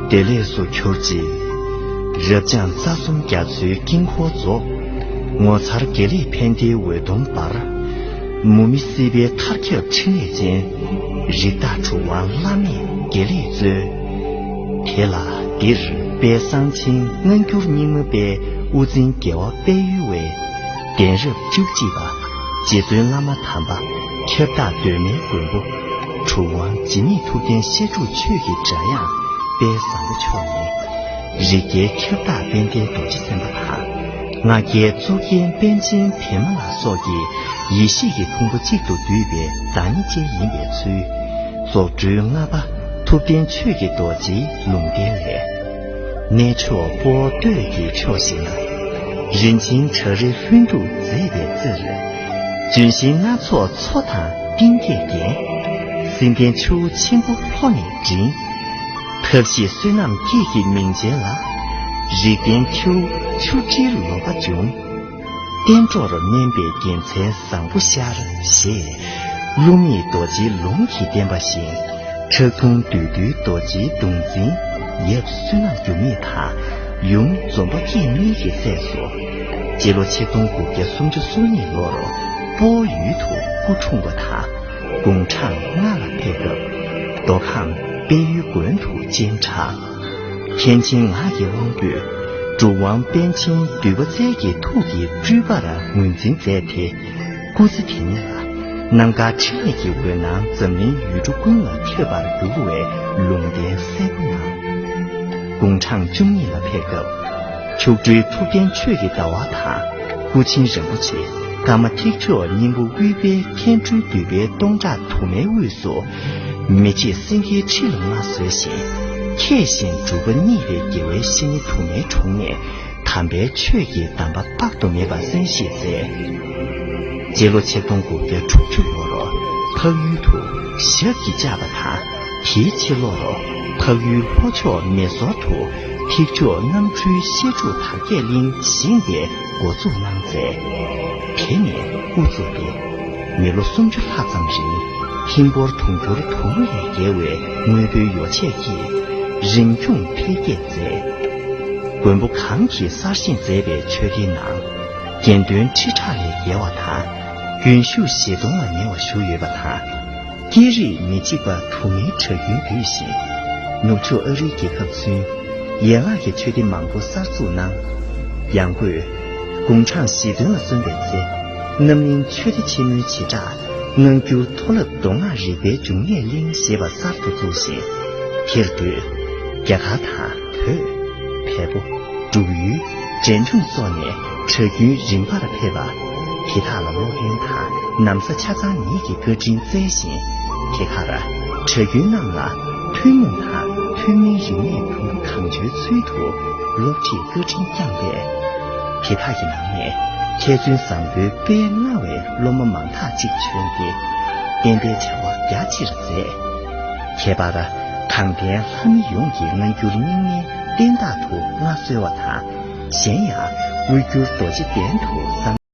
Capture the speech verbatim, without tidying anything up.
བདེ་ལེགས་སུ་གྱུར་ཅིག། རབ་འབྱམས་རྩ་གསུམ་རྒྱ་མཚོའི་དཀྱིལ་འཁོར་རྫོགས། ངོ་མཚར་དགེ་ལེགས་ཕན་བདེའི་འོད་སྟོང་འབར། མུ་མེད་སྲིད་པའི་མཐར་ཁྱབ་ཕྲིན་ལས་ཅན། རིགས་བདག་གྲུབ་དབང་བླ་མས་དགེ་ལེགས་སྩོལ། དེ་ལ་འདིར་དཔལ་གསང་ཆེན་སྔ་འགྱུར་རྙིང་མ་པའི་དབུ་འཛིན་རྒྱལ་བ་དཔལ་ཡུལ་བའི་གདན་རབས་བཅུ་གཅིག་པ་རྗེ་བཙུན་བླ་མ་དམ་པ་ཁྱབ་བདག་གདོད་མའི་མགོན་པོ་གྲུབ་དབང་འཇིགས་མེད་ཐུབ་བསྟན་བཤད་སྒྲུབ་ཆོས་ཀྱི་སྒྲ་དབྱངས་དཔལ་བཟང་པོ་མཆོག་ནི། རི་རྒྱལ་ཁྱབ་བདག་དཔལ་ལྡན་རྡོ་རྗེ་སེམས་དཔའ་དང་། ང་རྒྱལ་གཙུག་རྒྱན་པཎ་ཆེན་བི་མ་ལ་སོགས་ཀྱི་ཡེ་ཤེས་ཀྱི་ཕུང་པོ་གཅིག་ཏུ་བསྡུས་པའི་བདག་ཉིད་ཅན་ཡིན་པའི་ཚུལ། རྫོགས་སྤྲུལ་ལྔ་པ་ཐུབ་བསྟན་ཆོས་ཀྱི་རྡོ་རྗེའི་ལུང་བསྟན་ལས། གནས་མཆོག་སྤོ་བོ་སྟོད་ཀྱི་ཕྱོགས་ཤིག་ན། རིན་ཆེན་བྲག་རི་ལྷུན་སྟུག་མཛེས་པའི་རྩེར། ལྗོན་ཤིང་སྣ་ཚོགས་མཚོ་དང་གཏིང་སྐྱེས་བརྒྱན། སེམས་ལྡན་ཆུ་བོ་ཆེན་པོ་ལྷོ་ནས་འབྲིང་། ཐབས་ཤེས་བསོད་ནམས་སྐྱེས་ཀྱི་མིང་ཅན་ལ། རིགས་ལྡན་ཁྱེའུ་ཆུ་སྤྲེལ་ལོ་པ་འབྱུང་། བསྟན་འགྲོར་སྨན་པའི་རྒྱལ་མཚན་བཟང་པོ་ཤར་ཞེས། བསླུ་མེད་རྡོ་རྗེའི་ལུང་གིས་བསྟན་པ་བཞིན། ཁྲག་འཐུང་བདུད་འདུལ་རྡོ་རྗེའི་གདུང་འཛིན། ཡབ་བསོད་ནམས་འགྱུར་མེད་དང་ཡུམ་འཛོམས་པ་སྐྱེས་གཉིས་ཀྱི་སྲས་སུ། སྤྱི་ལོ་ཆིག་སྟོང་དགུ་བརྒྱ་སུམ་ཅུ་སོ་གཉིས་ལོར་སྤོ་བོ་ཡུལ་དུ་སྐུ་འཁྲུངས་པ་དང་། དགུང་གྲངས་ལྔ་ལ་ཕེབས་སྐབས་མདོ་ཁམས་དཔལ་ཡུལ་དགོན་དུ་སྤྱན་དྲངས། མཁན་ཆེན་ངག་གི་དབང་པོས་གྲུབ་དབང་པཎ་ཆེན་འདུས་པ་རྩལ་གྱི་ཐུགས་ཀྱི་སྤྲུལ་པར་ངོས་འཛིན་མཛད་དེ། སྐུ་ཚེ་དེ་ཉིད་ལ་རྣམ་དཀར་འཕྲིན་ལས་ཀྱི་འོད་སྣང་འཛམ་གླིང་ཡུལ་གྲུ་ཀུན་ལ་ཁྱབ་པར་འགྱུར་བའི་ལུང་བསྟན་གསལ་པོ་གནང་། དགུང་གྲངས་བཅུ་གཉིས་ལ་ཕེབས་སྐབས། མཆོག་སྤྲུལ་ཐུབ་བསྟན་ཆོས་ཀྱི་ཟླ་བ་དང་། སྐུ་ཆེན་རིན་པོ་ཆེ་ཀརྨ་ཐེག་མཆོག་སྙིང་པོ་དབུས་པའི་མཁན་སྤྲུལ་འདུས་པའི་སྟོང་ཕྲག་དུ་མའི་དབུས་སུ། མི་ཕྱེད་སེང་གེའི་ཁྲི་ལ་མངའ་གསོལ་ཞིང་། ཁྱེད་བཞིན་གྲུབ་པ་བརྙེས་པའི་དགེ་བའི་བཤེས་གཉེན་དུ་མའི་དྲུང་ནས། དམ་པའི་ཆོས་ཀྱི་གདམས་པ་དཔག་ཏུ་མེད་པ་གསན་བཞེས་མཛད། སྤྱི་ལོ་ཆིག་སྟོང་དགུ་བརྒྱ་དྲུག་ཅུ་ལོར་འཕགས་ཡུལ་དུ་ཞབས་ཀྱིས་བཅགས་པ་དང་། དེའི་ཕྱི་ལོར་འཕགས་ཡུལ་ལྷོ་ཕྱོགས་མེ་སོར་དུ་ཐེག་མཆོག་རྣམ་འཕྲུལ་བཤད་སྒྲུབ་དར་རྒྱས་གླིང་བཞེངས་པའི་འགོ་འཛུགས་གནང་མཛད། དེ་ནས་དབུ་བཙུགས་ཏེ། མི་ལོ་སུམ་ཅུ་ལྷག་ཙམ་རིང་ཧིན་སྒོར་དུང་ཕྱུར་དུམ་བུ་ལས་བརྒལ་བའི་དངོས་པོའི་ཡོ་བྱད་ཀྱིས་རིམ་བྱུང་འཕེལ་རྒྱས་མཛད། མགོན་པོ་གང་གིས་གསར་བཞེངས་མཛད་པའི་ཆོས་སྡེའི་ནང་། དགེ་འདུན་ཁྲི་ཕྲག་ལས་བརྒལ་བ་དང་། རྒྱུན་ཞུགས་བཞི་སྟོང་ལ་ཉེ་བ་བཞུགས་ཡོད་པ་དང་། སྐད་རིགས་མི་གཅིག་པ་དུ་མའི་གྲྭ་རྒྱུན་བརྒྱུད་བཞིན། ནུབ་ཕྱོགས་ཨ་རིའི་རྒྱལ་ཁབ་ཚུན་ཡན་ལག་གི་ཆོས་སྡེ་མང་པོ་གསར་འཛུགས་གནང་། ཡང་སྒོས་དགུང་གྲངས་བཞི་བདུན་ལ་སོན་པའི་ཚེ། རྣམ་གླིང་ཆོས་སྡེ་ཆེན་མོའི་བྱེ་བྲག་སྔ་འགྱུར་མཐོ་རླབས་མདོ་སྔགས་རིག་པའི་འབྱུང་གནས་གླིང་ཞེས་པ་གསར་དུ་བཙུགས་ཤིང་། དེར་འདུས་རྒྱ་གར་དང་། བོད། བལ་པོ། འབྲུག་ཡུལ། འབྲས་ལྗོངས་སོགས་ནས་གྲྭ་རྒྱུན་རིམ་པར་ཕེབས་པ། དེ་དག་ལ་སློབ་དཔོན་དང་ན་བཟའ་ཆ་ཚང་ཉིད་ཀྱི་བཀའ་དྲིན་སྩལ་ཞིང་། དེ་གར་གྲྭ་རྒྱུན་རྣམས་ལ་ཐུན་མོང་དང་ཐུན་མིན་རིག་གནས་ཕུང་པོ་གང་བྱོའི་ཚུལ་དུ་སློབ་ཁྲིད་བཀའ་དྲིན་བསྐྱངས་པས། དེ་དག་གི་ནང་ནས་མཁས་བཙུན་བཟང་པོའི་དཔལ་མངའ་བའི་སློབ་མ་མང་དག་ཅིག་བྱོན་ཏེ། བསྟན་པའི་བྱ་བ་རྒྱ་ཆེར་མཛད། ཁྱད་པར་དང་ལྡན་ལྷ་མི་ཡོངས་ཀྱི་སྔ་འགྱུར་རྙིང་མའི་བསྟན་བདག་ཏུ་མངའ་གསོལ་བ་དང་། གཞན་ཡང་དབུས་འགྱུར་རྡོ་རྗེ་གདན་དུ་བསམ།